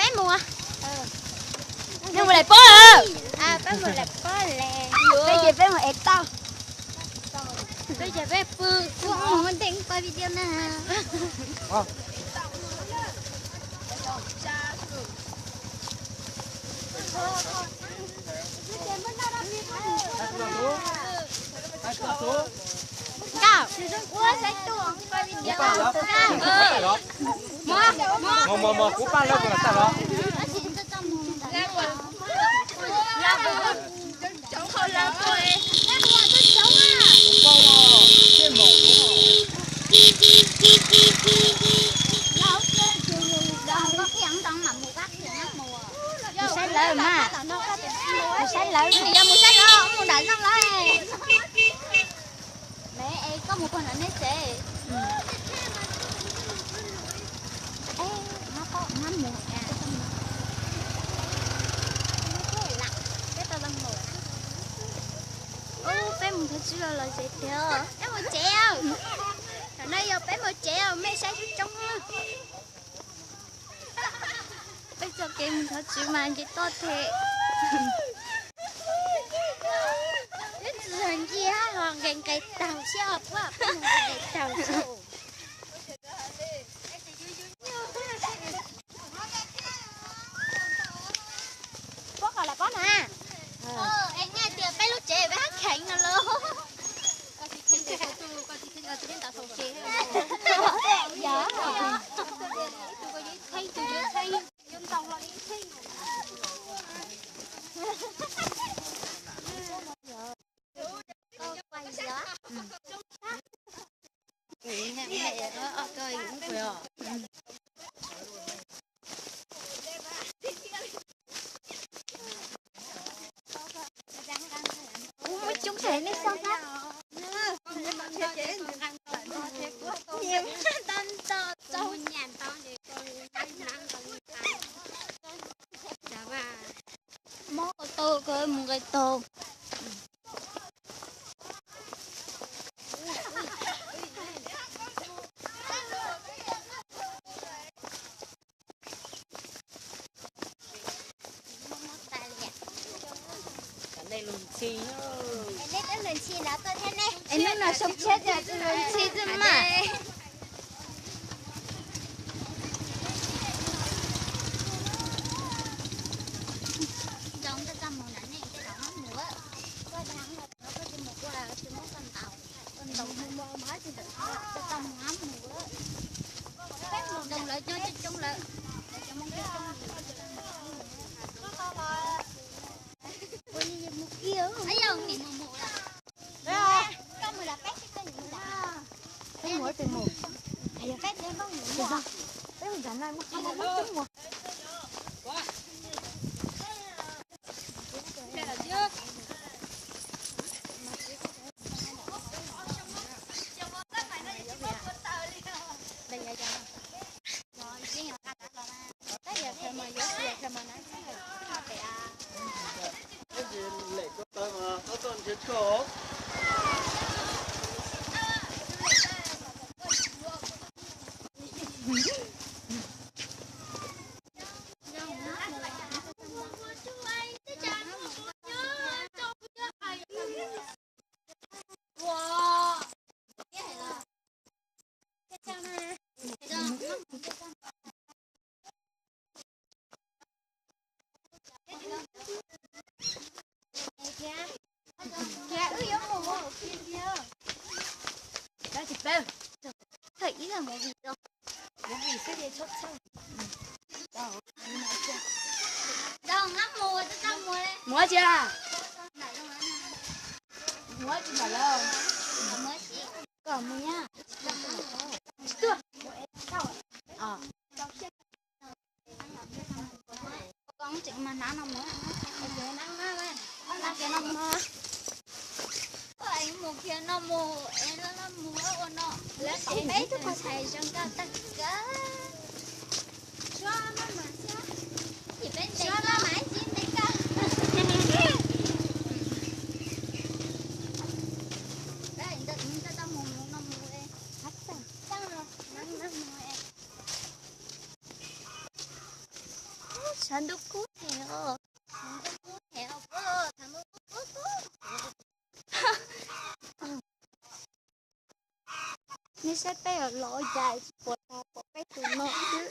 Peb mus, peb mus lawm pob. Peb mus lawm pob le. Peb ces peb mus ev tauj. Peb ces peb pw, kuv mus ntev quay video na. Nkauj, ua saib tuaj quay video. Mos, mos, kuv pab lawv kom tag los. Mus saib lawv mas. Mus saib lawv, yog mus saib lawv, mus nram zoov lawv. Me es koj mus puag nram nej tsev. Peb mus thov tswv los los tsev tiag. Peb mus tsev. Tam no yog peb mus tsev, mej saib coob coob. Peb txoj kev mus thov tswv mas nce toj thiab. Peb tsis yog nce ho nqes nqes taug xwb, peb mus nqes nqes taug xwb. Pob qhov lawm pob na. Es nyaj tias peb lub tsev peb hab kheev no los. Kuv muab coob tshaj nej xyoo na. Mob ko taug ko mus nqis taug. Es hnub no xyoo tshiab tsis lug ntxhi txwj maj. Mus tsis? Mus tsis nram lawm? Koj mus nyab. Tsis tuaj. Koj tseem mas hnav no mus, hnav kiag no mus, es mus mus ua no, peb tus ntxhais zoo nkauj tag kawg. Peb ntev no mas ib txhij ntev kawg. Ntawm tus ntxhais tau mus mus no mus, tau no mus. Sab ntuj kub them os. Ntuj kub them os, puag thav ntuj kub kub kub. Nej saib peb los cas tsis pom tas, pom peb tus no xwb.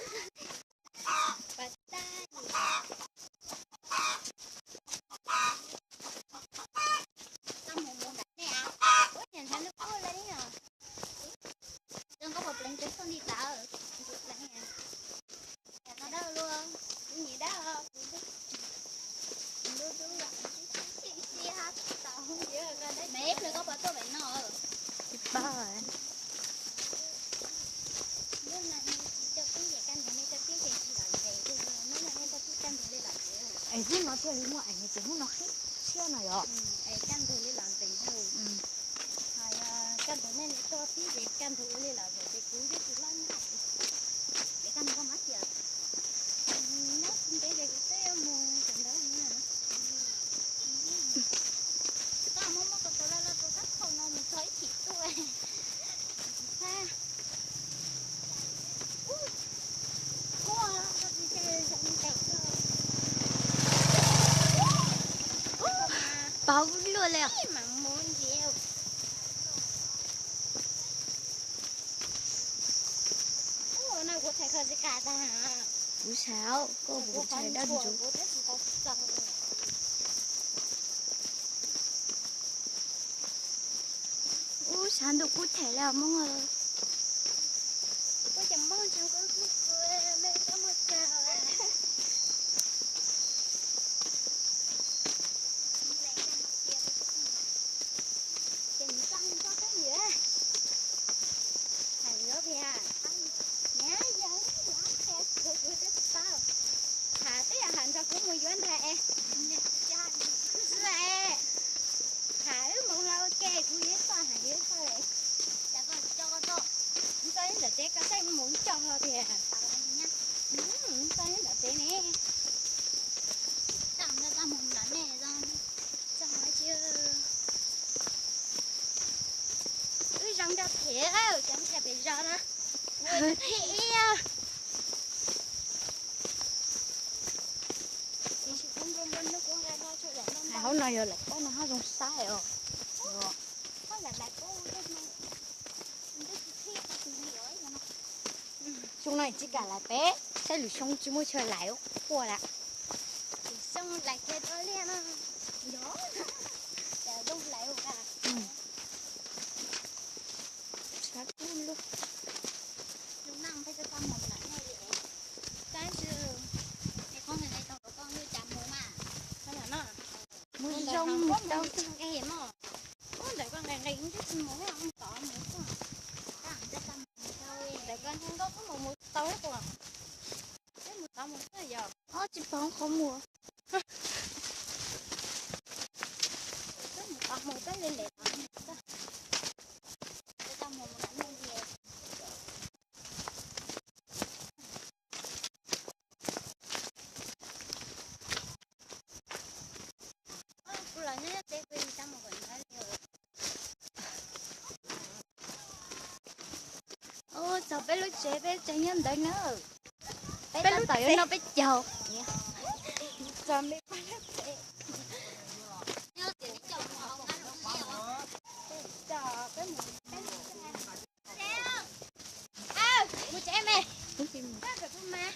Zoo nkauj puas pleev tsev xoj li tawv, pleev. Cov no dawb luaj, kuv nyiam dawb, kuv dub dub, kuv dub dub, sib sib hab tau. Me ib pliag koj puas tuaj pem no? Tsis paub. Hnub no nej coj tib ces kaj ntug, nej coj tib ces tsis lom zem li, hnub no nej coj tib kaj ntug li lom zem. Es hnub no thiaj li muaj ev ces hnub no qhib tshiab no yom. Es kaj ntug li lom zem. Hos yog kaj ntug nej coj tib ces kaj ntug ua li lom zem ces kuv twb tsis loj na. Es kaj ntug koj mas tias nyob ntev ces kuv twb yuav mus tam ntawd na. Koj muab muab ko taw loj loj rau sab khau no mus txog ib chim tuaj. Paub luaj li. Kuv saib koj, kuv tsis dab ntsuv. Ub, sab ntuj kub them li os Hmoob. Kuv ces Hmoob tseem kub kub, nej koj muaj cag. Ces nws txaj nws txoj kab yam. Tham yuav tias, niam yog yuav qhia kuv kuv twb tsis paub. Tham twb yog tham nrog kuv mus yuav ntag es. Xwb es. Tham wb mus los ua ke, kuv yuav ib txoj, tham yuav ib txoj. Txoj ib ntawm tsev koj saib mus coj hlo tiag. Txoj ib ntawm tsev ne. Wb zoo nkauj thiab, cov nrhiav pem zos na. Hauv no yog lawv pob no hab zoo saib os. Xyoo no tsis kam lais peb, saib lwm xyoo tsis muaj chaw lais quaj lawm. Xyoo lais kiag rau liaj no. Mus zoo mus tau. Ntawm koj nqis nqis twb tsis mus, tod mus. Ntawm koj nkauj koj mus mus tau ib qus. Twb mus tod mus xwb yog. Ob tsis pom qhov muag. Twb mus tod mus twb li lem tod mus xwb. Kuv los nyob nyob tsev kuv tsis tau mus kom ntawd li. Txog peb lub tsev, peb tsev nyob ntawd na. Peb tab tom yuav noj peb caug. Mus tsev me. Koj kawm tus mas.